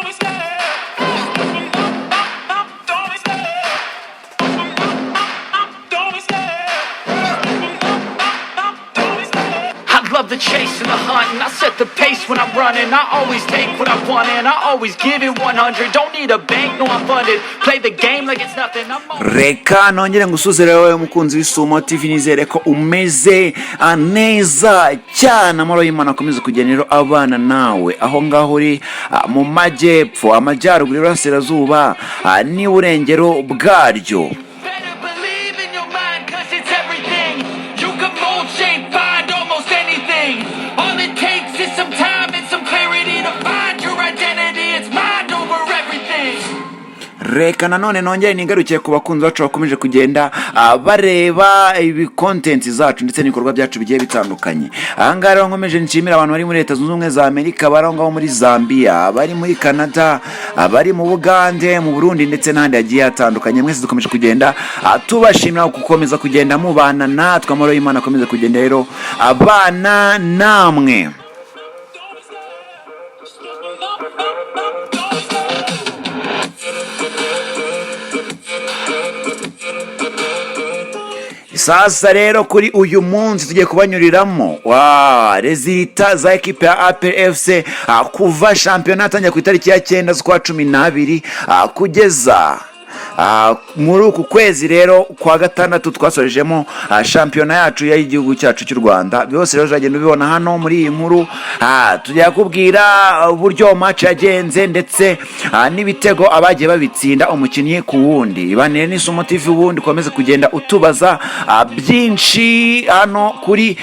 Don't be scared. Don't be scared. Don't be scared. Don't be scared. I love the chase and the hunt, and I set the pace when I'm running. I always take what I want, and I always give it 100. Don't need a bank, no, I'm funded. Play the game like it's nothing. I'm always Reka nongere ngusuze rero wowe mukunzi w'Isumo TV, nizere ko umeze neza cyane. Amahoro y'Imana akomeze kugenda rero abana nawe aho ngaho uri, mu majyepfo, amajyaruguru, iburasirazuba n'iburengero bwaryo. Better believe in your mind, 'cause it's everything. You can mold, shape, find almost anything. All it takes is some time and some clarity to find your identity. It's mind over everything. Reka nanone nongere nigarukiye ku bakunzi bacu bakomeje kugenda bareba ibi content zacu ndetse n'ibikorwa byacu bigiye bitandukanye. Ahangaha rero nkomeje nshimira abantu bari muri Leta Zunze Ubumwe za Amerika, bari aho ngaho muri Zambia, bari muri Canada, bari mu Bugande, mu Burundi ndetse n'ahandi hagiye hatandukanye. Mwese dukomeje kugenda tubashimira gukomeza kugenda mubana natwe. Amahoro y'Imana akomeze kugenda rero abana namwe. Don't be scared. Don't be scared. Sasa rero kuri uyu munsi tugiye kubanyuriramo wa résultats za ekipe ya APR FC kuva shampiyona yatangiye ku itariki ya 9 z'ukwa 12 kugeza muri uku kwezi rero kwa gatandatu twasorejemo shampiyona yacu y'igihugu cyacu cy'u Rwanda. Byose rero uzagenda ubibona hano muri iyi nkuru. Tujya kubwira uburyo match yagenze ndetse n'ibitego abagiye babitsinda umukinnyi ku wundi. Ibanire n'Isumo TV, ubundi ukomeze kugenda utubaza byinshi hano kuri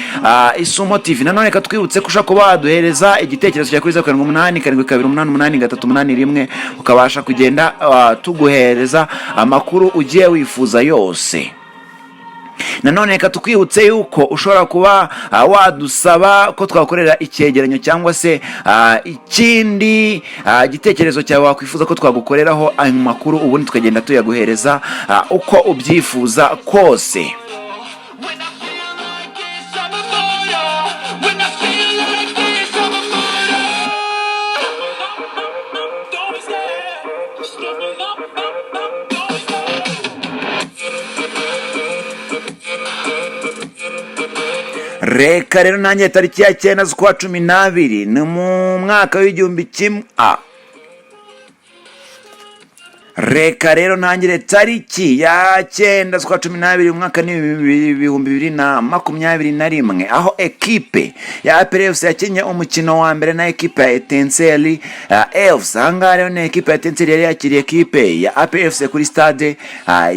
Isumo TV. Nanone reka twibutse ko ushobora kuba waduhereza igitekerezo cyawe kuri 0787288381, ukabasha kugenda tuguhereza amakuru ugiye wifuza yose. Nanone reka tukwibutse yuko ushobora kuba wadusaba ko twakorera icyegeranyo cyangwa se ikindi gitekerezo cyawe wakwifuza ko twagukoreraho ayo makuru, ubundi tukagenda tuyaguhereza uko ubyifuza kose. When I feel like this, I'm immortal. When I feel like this, I'm immortal. Don't be scared. Don't be scared. Reka rero nanjye tariki ya 9 z'ukwa 12, ni mu mwaka w'igihumbi kimwe a reka rero ntangire tariki ya 9 z'ukwa 12, umwaka ni 2021, aho ekipe ya APR FC yakinnye umukino wa mbere na ekipe ya Etincelle FC. Ahangaha rero ni ekipe ya Etincelle yari yakiriye ekipe ya APR FC kuri stade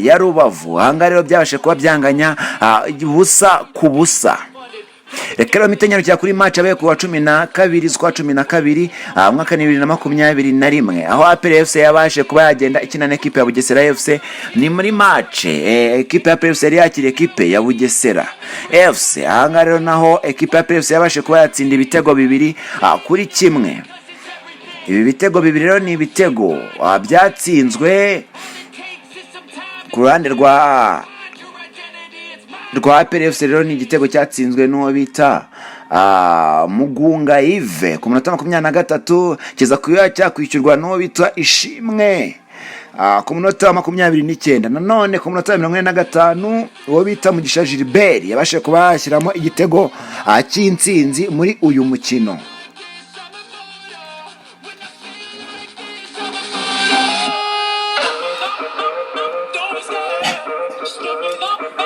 ya Rubavu. Ahangaha rero byabashe kuba byanganya 0-0. Reka rero mpite nyarukira kuri match yabaye ku wa 12 z'ukwa 12, umwaka ni 2021, aho APR FC yabashe kuba yagenda ikina na ekipe ya Bugesera FC. Ni muri match ekipe ya APR FC yari yakiriye ekipe ya Bugesera FC. Ahangaha rero naho ekipe ya APR FC yabashe kuba yatsinda ibitego 2-1. Ibi bitego bibiri rero ni ibitego byatsinzwe ku ruhande rwa APR FC. Rero ni igitego cyatsinzwe n'uwo bita Mugunga Yves ku munota 23, kiza kuba cyakwishyurwa n'uwo bita Ishimwe ku munota wa 29. Nanone ku munota wa 45, uwo bita Mugisha Gilbert yabashije kuba yashyiramo igitego cy'intsinzi muri uyu mukino. Don't be scared. Don't be scared.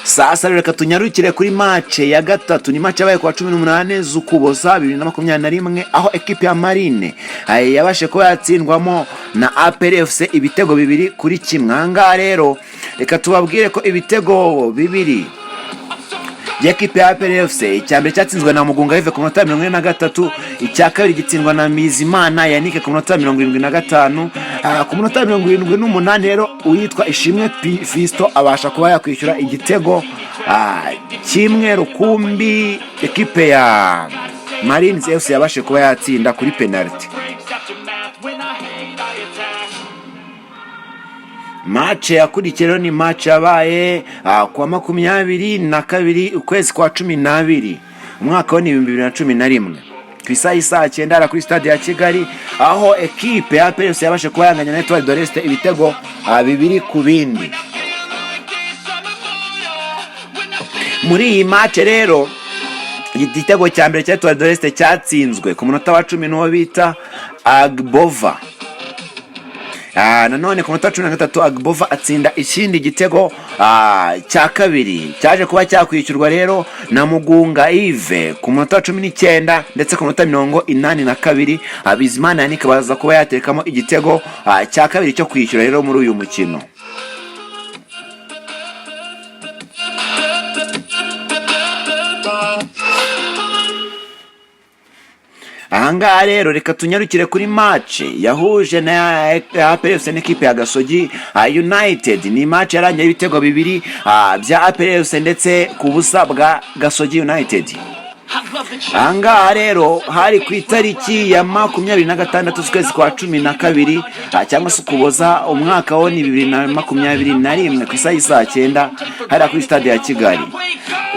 Sasa rero reka tunyarukire kuri match ya gatatu. Ni match yabaye ku wa 18 z'Ukuboza 2021, aho ekipe ya Marine yabashe kuba yatsindwamo na APR FC ibitego 2-1. Ahangaha rero reka tubabwire ko ibitego bibiri by'ekipe ya APR FC, icya mbere cyatsinzwe na Mugunga Yves ku minota 43, icya kabiri gitsindwa na Bizimana Yannick ku minota 75. Ku minota 78 rero uwitwa Ishimwe Fisto abasha kuba yakwishyura igitego kimwe rukumbi ekipe ya Marines FC yabashe kuba yatsinda kuri penalty. Breaks after math. When I hate, I attack. Match yakurikiye rero ni match yabaye kuwa 22 ukwezi kwa 12, umwaka wa 2011, ku isaha y'isaa 9 hariya kuri Stade ya Kigali, aho ekipe ya APR FC yabashe kuba yanganya na Etoile de l'Est ibitego 2 ku bindi. Muri iyi match rero, igitego cya mbere cya Etoile de l'Est cyatsinzwe ku munota wa 10 n'uwo bita Agbova. Nanone ku munota wa 13 Agbova atsinda ikindi gitego cya kabiri, cyaje kuba cyakwishyurwa rero na Mugunga Yves ku munota wa 19, ndetse ku munota 82 Bizimana Yannick baza kuba yatekamo igitego cya kabiri cyo kwishyura rero muri uyu mukino. Ahangaha rero reka tunyarukire kuri match yahuje na APR FC n'ikipe ya Gasogi United. Ni match yarangiye ibitego 2 bya APR FC ndetse ku busa bwa Gasogi United. Ahangaha rero hari ku itariki ya 26 z'ukwezi kwa 12, cyangwa se Ukuboza, umwaka wo ni 2021, ku isaha y'isaa 9 hariya kuri Stade ya Kigali.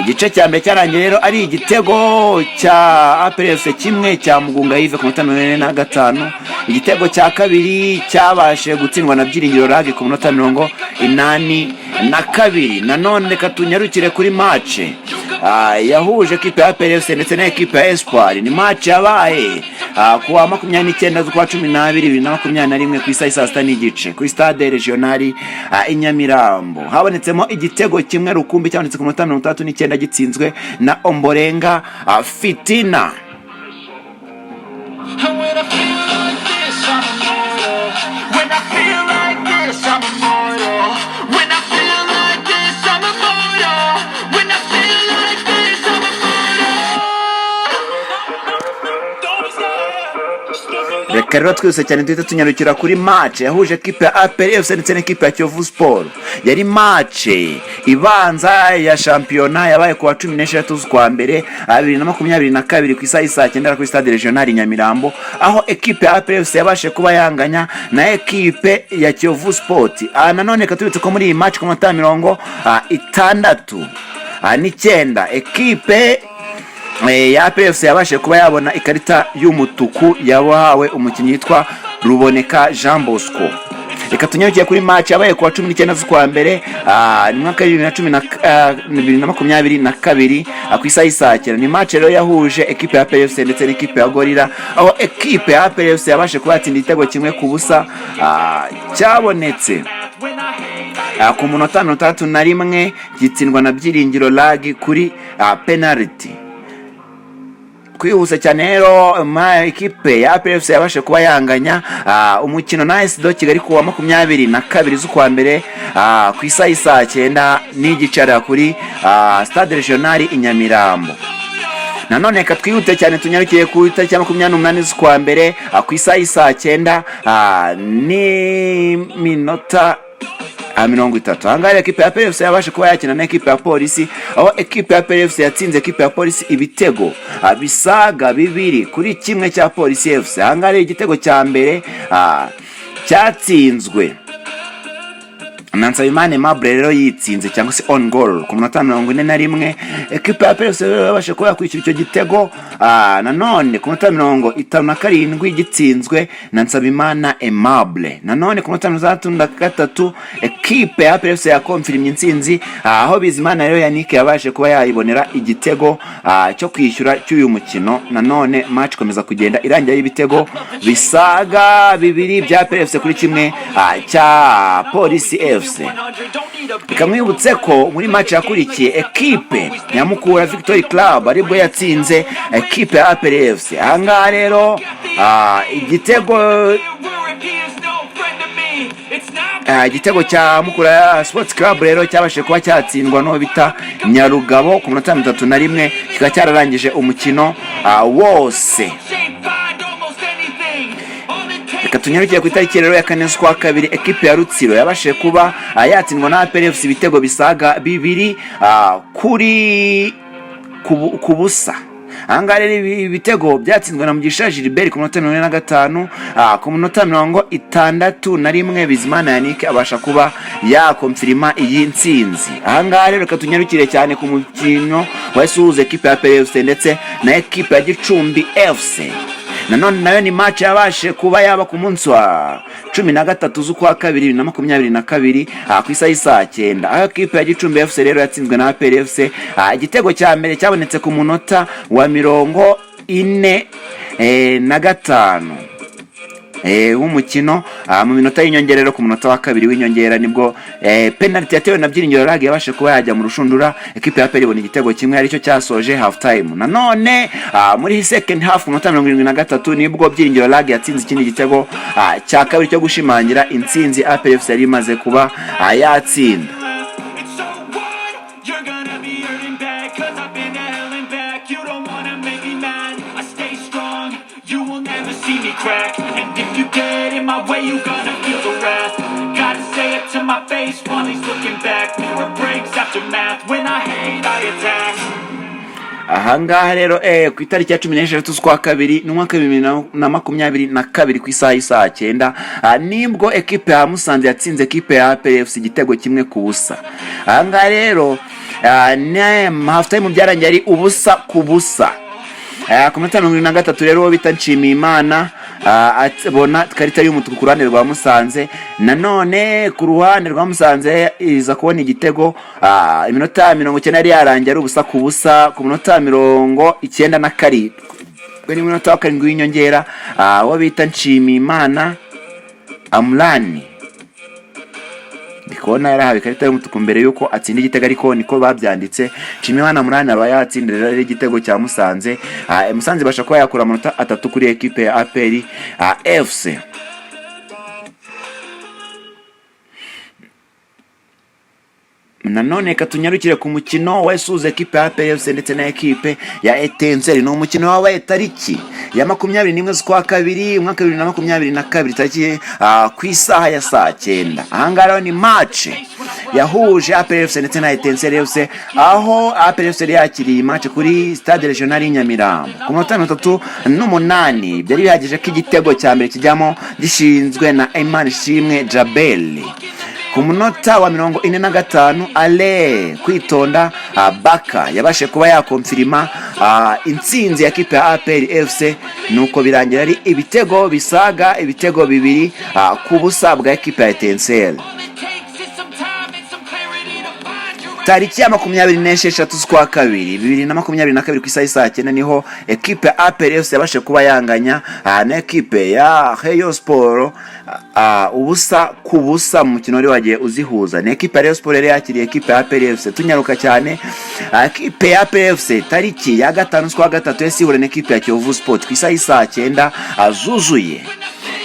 Igice cya mbere cyarangiye rero ari igitego cya APR FC kimwe cya Mugunga Yves ku minota 45. Igitego cya kabiri cyabashe gutsindwa na Byiringiro Lague ku minota 82. Nanone reka tunyarukire kuri match yahuje ekipe ya APR FC ndetse na ekipe ya Espoir. Ni match yabaye ku wa 29 z'ukwa 12 2021, ku isaha saa 6:30 kuri Stade Regional i Nyamirambo. Habonetsemo igitego kimwe rukumbi cyabonetse ku minota 69, gitsinzwe na Omborenga Fitina. And when I feel like this, I'm immortal. When I feel like this, I'm immortal. When I feel like this, I'm immortal. When I feel like this, I'm immortal. Don't be scared. Reka rero twese cyane duhita tunyarukira kuri match yahuje ekipe ya APR FC ndetse n'ikipe ya Kiyovu Sport. Yari match ibanza ya shampiyona, yabaye ku wa 16 z'ukwa mbere 2022, ku isaha y'isaa 9 kuri Stade Regional i Nyamirambo, aho ekipe ya APR FC yabashe kuba yanganya na ekipe ya Kiyovu Sport. Nanone reka tubitse ko muri iyi match, ku minota 69, ekipe ya APR FC yabashije kuba yabona ikarita y'umutuku yahawe umukinnyi witwa Ruboneka Jean Bosco. Reka tunyarukiye kuri match yabaye ku wa 19 z'ukwa mbere, ni mwaka wa 2022, ku isaha y'isaa 9. Ni match rero yahuje ekipe ya APR FC ndetse n'ikipe ya Gorilla, aho ekipe ya APR FC yabashije kuba yatsinda igitego 1-0, cyabonetse ku munota 61, gitsindwa na Byiringiro Lague kuri penalty. Kwihuse cyane rero, ma ekipe ya APR FC yabashe kuba yanganya umukino na AS de Kigali ku wa 22 z'ukwa mbere, ku isaha y'isaa 9:30 hariya kuri Stade Regional i Nyamirambo. Nanone reka twihute cyane tunyarukiye ku itariki ya 28 z'ukwa mbere, ku isaha y'isaa 9 n'iminota 30. Ahangaha ekipe ya APR FC yabashe kuba yakina na ekipe ya Polisi, aho ekipe ya APR FC yatsinze ekipe ya Polisi ibitego bisaga 2-1 cya Polisi FC. Ahangaha rero igitego cya mbere cyatsinzwe na Nsabimana Aimable rero yitsinze, cyangwa se own goal, ku munota 41. Ekipe ya APR FC rero yabashe kuba yakwishyura icyo gitego nanone ku munota 57, gitsinzwe na Nsabimana Aimable. Nanone ku munota 63 ekipe ya APR FC yakomfirimye intsinzi, aho Bizimana rero Yannick yabashe kuba yayibonera igitego cyo kwishyura cy'uyu mukino. Nanone match ikomeza kugenda irangira y'ibitego bisaga 2 bya APR FC kuri 1 cya Polisi FC. Reka mwibutse ko muri match yakurikiye, ekipe ya Mukura Victory Club aribwo yatsinze ekipe ya APR FC. Ahangaha rero igitego cya Mukura Sports Club rero cyabashije kuba cyatsindwa n'uwo bita Nyarugabo ku minota 31, kikaba cyararangije umukino wose. Reka tunyarukire ku itariki rero ya 4 z'ukwa kabiri. Ekipe ya Rutsiro yabashije kuba yatsindwa na APR FC ibitego bisaga 2 ku busa. Ahangaha rero ibitego byatsinzwe na Mugisha Gilbert ku munota 45, ku munota 61 Bizimana Yannick abasha kuba yakomfirima iyi ntsinzi. Ahangaha rero reka tunyarukire cyane ku mukino wahise uhuza ekipe ya APR FC ndetse na ekipe ya Gicumbi FC. Nanone nayo ni match yabashe kuba yaba ku munsi wa 13 z'ukwa kabiri 2022, ku isaha y'isaa 9, aho ekipe ya Gicumbi FC rero yatsinzwe na APR FC. Igitego cya mbere cyabonetse ku munota wa 45 w'umukino. Mu minota y'inyongera rero, ku munota wa kabiri w'inyongera, nibwo penalty yatewe na Byiringiro Lague yabashe kuba yajya mu rushundura, ekipe ya APR ibona igitego kimwe, aricyo cyasoje half time. Nanone muri second half, ku munota 73, nibwo Byiringiro Lague yatsinze ikindi gitego cya kabiri cyo gushimangira intsinzi APR FC yari imaze kuba yatsinda. It's so what? You're gonna be hurting bad, 'cause I've been to hell and back. You don't wanna make me mad. I stay strong, you will never see me crack. And if you get in my way, you gonna feel the wrath. Gotta say it to my face while he's looking back. Mirror breaks after math. When I hate, I attack. Ahangaha rero ku itariki ya 16 z'ukwa kabiri n'umwaka wa 2022, ku isaha y'isaa 9, nibwo ekipe ya Musanze yatsinze ekipe ya APR FC igitego 1-0. Ahangaha rero half time byarangiye ari 0-0. Ku minota 73 rero, uwo bita Nshimiyimana abona ikarita y'umutuku ku ruhande rwa Musanze. Nanone ku ruhande rwa Musanze iza kubona igitego. Iminota 90 yari yarangiye ari 0-0. Ku minota 97, ni minota wa karindwi w'inyongera, uwo bita Nshimiyimana Amurani, ndi kubona yarahawe ikarita y'umutuku mbere y'uko atsinda igitego, ariko niko babyanditse. Nshimiyimana Amurani aba yatsindira rero igitego cya Musanze. Musanze ibasha kuba yakura amanota 3 kuri ekipe ya APR FC. Nanone reka tunyarukire ku mukino wasuhuza ekipe ya APR FC ndetse na ekipe ya Etincelles. Ni umukino wabaye tariki ya 21 z'ukwa kabiri umwaka 2022, tariki ku isaha ya saa 9. Ahangaha rero ni match yahuje APR FC ndetse na Etincelles FC, aho APR FC yari yakiriye iyi match kuri Stade Regional y'i Nyamirambo. Ku minota 38 byari bihagije ko igitego cya mbere kijyamo, gishinzwe na Imanishimwe Djabel. Ku munota wa 45, Ale Kwitonda Baka yabashe kuba yakomfirima intsinzi ya kipe ya APR FC, nuko birangira ari ibitego bisaga ibitego 2-0 bwa ekipe ya Etincelles. All it takes is some time and some clarity to find your Tariki ya 26 z'ukwa kabiri 2022, ku isaha y'isaa 9, niho ekipe ya APR FC yabashe kuba yanganya na ekipe ya Rayon Sport 0-0 mu mukino wari wagiye uzihuza. Ni ekipe ya Rayon Sport yari yakiriye ekipe ya APR FC. Tunyaruka cyane, ekipe ya APR FC tariki ya 5 z'ukwa gatatu yahise ihura na ekipe ya Kiyovu Sport ku isaha y'isaa 9 zuzuye.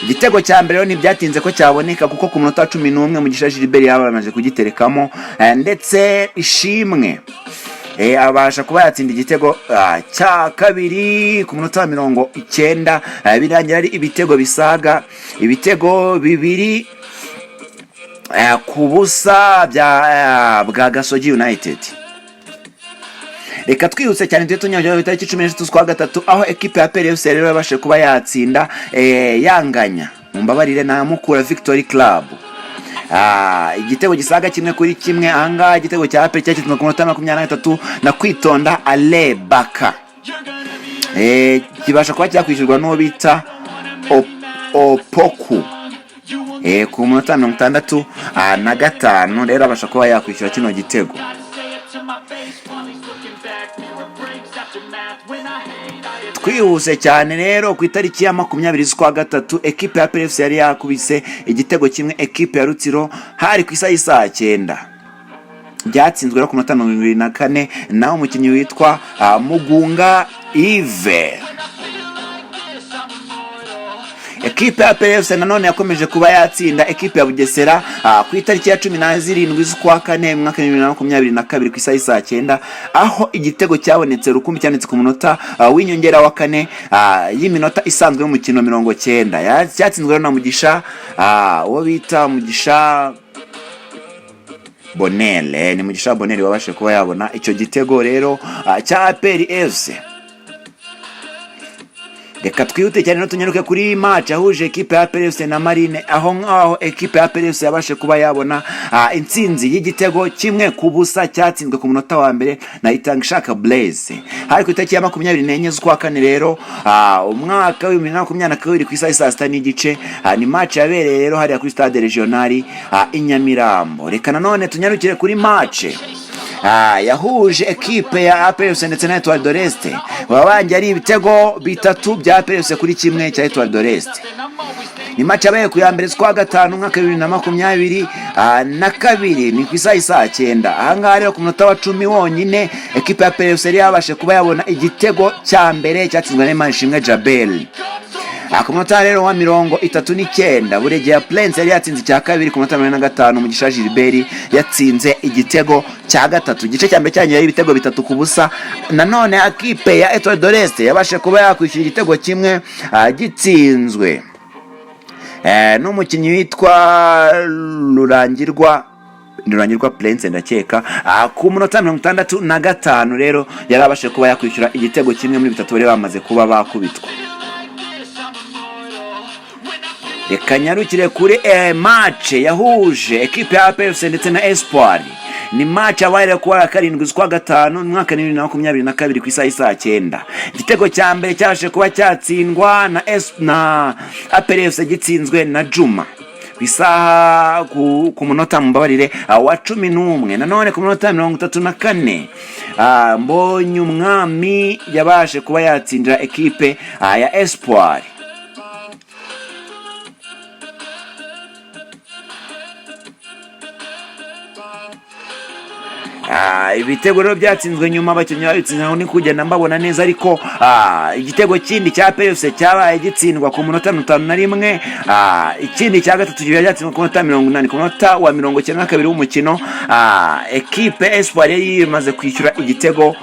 Igitego cya mbere rero ntibyatinze ko cyaboneka, kuko ku munota wa 11 Mugisha Gilbert yaba yamaze kugiterekamo, ndetse Ishimwe abasha kuba yatsinda igitego cya kabiri ku munota wa 90. Birangira ari ibitego bisaga ibitego 2-0 bya bwa Gasogi United. Reka twihuse cyane tujye tunyarukira ku itariki 13 z'ukwa gatatu, aho ekipe ya APR FC rero yabashije kuba yatsinda, yanganya, mumbabarire, na Mukura Victory Club, igitego gisaga 1-1. Ahangaha igitego cya APR cyatsinzwe ku munota 23 na Kwitonda Ale Baka, kibasha kuba cyakwishyurwa n'uwo bita Opoku ku munota 65 rero abasha kuba yakwishyura kino gitego. Gotta say it to my face while he's looking back. Mirror breaks after math. When I hate, I attack. Twihuse cyane rero, ku itariki ya 20 z'ukwa gatatu, ekipe ya APR FC yari yakubise igitego kimwe ekipe ya Rutsiro, hari ku isaha y'isaa 9. Byatsinzwe rero ku munota 74 naho umukinnyi witwa Mugunga Yves. Ekipe ya APR FC nanone yakomeje kuba yatsinda ekipe ya Bugesera ku itariki ya 17 z'ukwa kane mu mwaka wa 2022, ku isaha y'isaa 9, aho igitego cyabonetse rukumbi cyanditse ku munota w'inyongera wa kane y'iminota isanzwe y'umukino 90. Cyatsinzwe rero na Mugisha, uwo bita Mugisha Bonere. Ni Mugisha Bonere wabashe kuba yabona icyo gitego rero cya APR FC. Reka twihute cyane no tunyaruke kuri match yahuje ekipe ya APR FC na Marine, aho ngaho ekipe ya APR FC yabashe kuba yabona intsinzi y'igitego 1-0 cyatsinzwe ku munota wa mbere na Itangishaka Blaise. Hari ku itariki ya 24 z'ukwa kane rero, umwaka wa 2022, ku isaha saa 6:30. Ni match yabereye rero hariya kuri Stade Regional i Nyamirambo. Reka nanone tunyarukire kuri match yahuje ekipe ya APR FC ndetse na Etoile de l'Est. Babanje ari ibitego bitatu bya APR FC kuri kimwe cya Etoile de l'Est. Ni match yabaye ku ya mbere z'ukwa gatanu, umwaka 2022, ni ku isaha isaa 9. Ahangaha rero, ku munota wa 10 wonyine, ekipe ya APR FC yari yabashe kuba yabona igitego cya mbere cyatsinzwe na Imanishimwe Jabel. Ku munota rero wa 39, Buregeya Prince yari yatsinze icya kabiri. Ku munota 45, Mugisha Gilbert yatsinze igitego cya gatatu. Igice cya mbere cyarangiye ari ibitego 3-0. Nanone ekipe ya Etoile de l'Est yabashe kuba yakwishyura igitego kimwe, gitsinzwe n'umukinnyi witwa Rurangirwa Prince, ndakeka. Ku munota 65 rero yari abashe kuba yakwishyura igitego kimwe muri bitatu bari bamaze kuba bakubitwa. Reka nyarukire kuri match yahuje ekipe ya APR FC ndetse na Espoir. Ni match yabaye kuwa ya 7 z'ukwa gatanu, umwaka 2022, ku isaha y'isaa 9. Igitego cya mbere cyabashije kuba cyatsindwa na APR FC, gitsinzwe na Juma ku isaha ku munota, mumbabarire, wa 11. Nanone ku munota 34, Mbonye Umwami yabashe kuba yatsindira ekipe ya Espoir. Ibitego rero byatsinzwe nyuma, abakinnyi babitsinze aho ni kugenda mbabona neza, ariko igitego kindi cya PFC cyabaye gitsindwa ku munota 51. Ikindi cya gatatu kiba cyatsinzwe ku munota 80. Ku munota wa 92 w'umukino, ekipe Espoir yari yimaze kwishyura igitego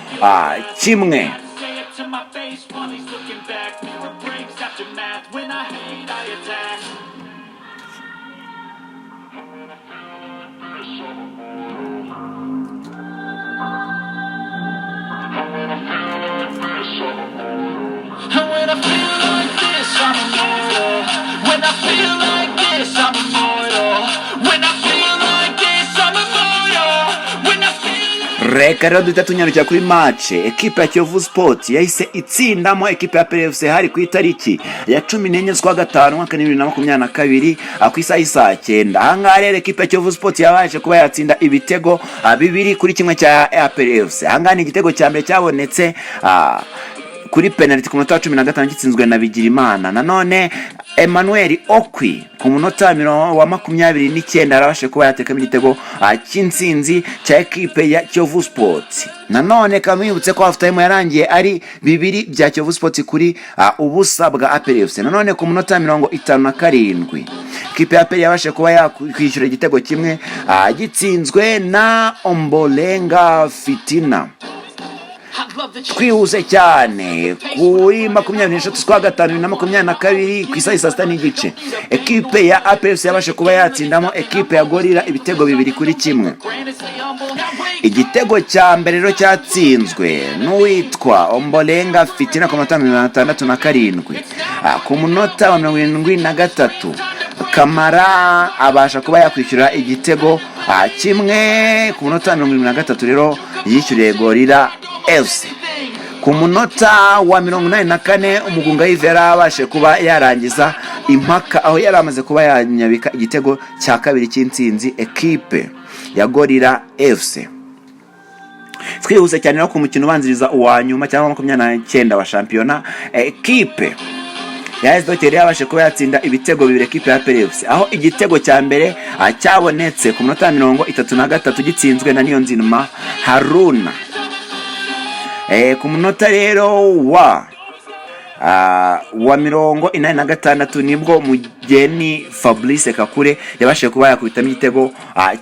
kimwe. Say it to my face while he's looking back. Mirror breaks after math. When I hate, I attack. And when I feel like this, I'm immortal. When I feel like this, I'm immortal. When I feel like this, I'm immortal. When I feel Reka rero duhita tunyarukira kuri match ekipe ya Kiyovu Sport yahise itsindamo ekipe ya PFC. Hari ku itariki ya 14 z'ukwa gatanu, umwaka 2022, ku isaha y'isaa 9. Ahangaha rero ekipe ya Kiyovu Sport yabashe kuba yatsinda ibitego 2-1 cya APR FC. Ahangaha ni igitego cya mbere cyabonetse kuri penalty ku munota wa 15, gitsinzwe na Bigirimana. Nanone Emmanuel Okwi ku munota wa 29 arabashe kuba yatekamo igitego cy'intsinzi cya ekipe ya Kiyovu Sports. Nanone kamwibutse ko half time yarangiye ari bibiri bya Kiyovu Sports kuri ubusa bwa APR FC. Nanone ku munota 57, ekipe ya APR yabashe kuba yakwishyura igitego kimwe, gitsinzwe na Ombolenga Fitina. I love the chase. Twihuse cyane, kuri 23 z'ukwa gatanu 2022, ku isaha saa 6:30, ekipe ya APR yabashe kuba yatsindamo ekipe ya Gorilla ibitego 2-1. Granted, stay humble. Now wait. Igitego cya mbere rero cyatsinzwe n'uwitwa Ombolenga Fitina ku munota 67. Ku munota wa 73, Kamara abasha kuba yakwishyura igitego kimwe. Ku munota wa 73 rero yishyuriye Gorilla FC. Ku munota wa 84, Umugunga Yves yari abashe kuba yarangiza impaka, aho yari amaze kuba yanyabika igitego cya kabiri cy'intsinzi ekipe ya Gorilla FC. Twihuse cyane no ku mukino ubanziriza uwa nyuma cyangwa 29 wa shampiyona, ekipe ya AS Kigali yabashe kuba yatsinda ibitego bibiri ekipe ya APR FC, aho igitego cya mbere cyabonetse ku munota 33, gitsinzwe na Niyonzima Haruna. Ku munota rero wa 86, nibwo Mugeni Fabrice Kakure yabashije kuba yakubitamo igitego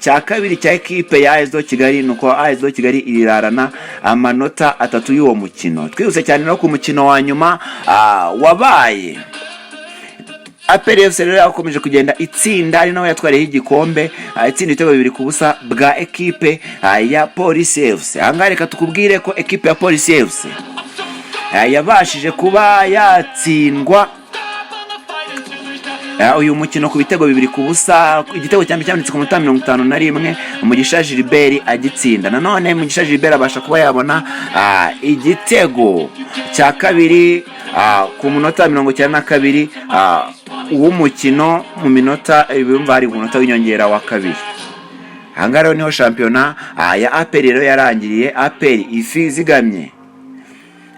cya kabiri cya ekipe ya AS Kigali. Nuko AS Kigali irarana amanota atatu y'uwo mukino. Twihuse cyane no ku mukino wa nyuma wabaye. APR FC rero yakomeje kugenda itsinda, ari nawe yatwariyeho igikombe, itsinda ibitego 2-0 bwa ekipe ya Police FC. Ahangaha reka tukubwire ko ekipe ya Police FC yabashije kuba yatsindwa uyu mukino ku bitego 2-0. Igitego cya mbere cyabonetse ku minota 51, Mugisha Gilbert agitsinda. Nanone Mugisha Gilbert abasha kuba yabona igitego cya kabiri ku munota 92 w'umukino, mu minota bumva hari umunota w'inyongera wa kabiri. Ahangaha rero niho shampiyona ya APR rero yarangiriye, APR ifi izigamye.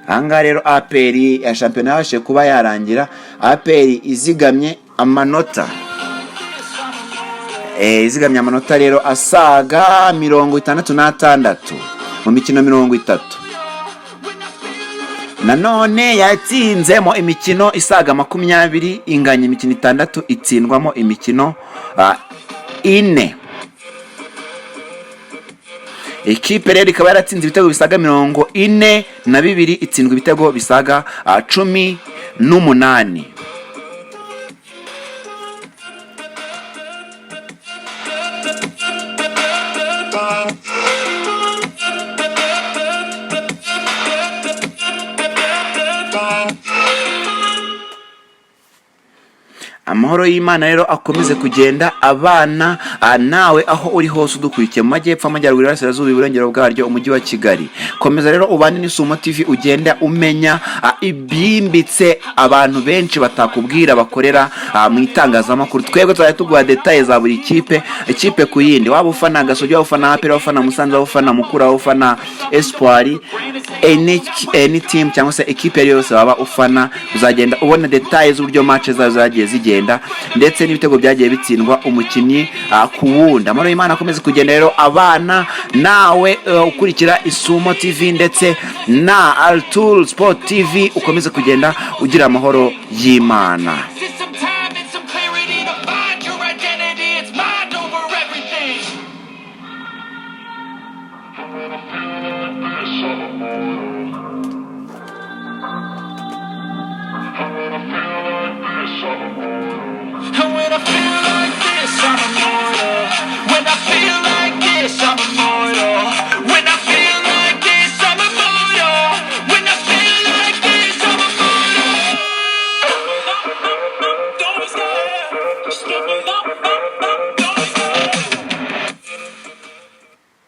Ahangaha rero APR ya shampiyona yabashije kuba yarangira, APR izigamye amanota izigamye amanota rero asaga 66 mu mikino 30. Nanone yatsinzemo imikino isaga 20, inganya imikino itandatu, itsindwamo imikino ine. Ikipe rero ikaba yaratsinze ibitego bisaga 42, itsindwa ibitego bisaga 18. Amahoro y'Imana rero akomeze kugenda abana nawe aho uri hose udukurikiye, mu majyepfo, amajyaruguru, iburasirazuba, iburengero bwaryo, umujyi wa Kigali. Komeza rero ubane n'Isumo TV, ugenda umenya ibyimbitse abantu benshi batakubwira bakorera mu itangazamakuru. Twebwe tuzajya tuguha détails za buri kipe, ikipe ku yindi. Waba ufana Gasogi, waba ufana APR, waba ufana Musanze, waba ufana Mukura, waba ufana Espoir, any team cyangwa se ekipe iyo ari yo yose waba ufana, uzagenda ubona détails z'uburyo match zazo zagiye zigenda, ndetse n'ibitego byagiye bitsindwa, umukinnyi ku wundi. Amahoro y'Imana akomeze kugenda rero abana nawe ukurikira Isumo TV ndetse na Altool Sport TV. Ukomeze kugenda ugira amahoro y'Imana.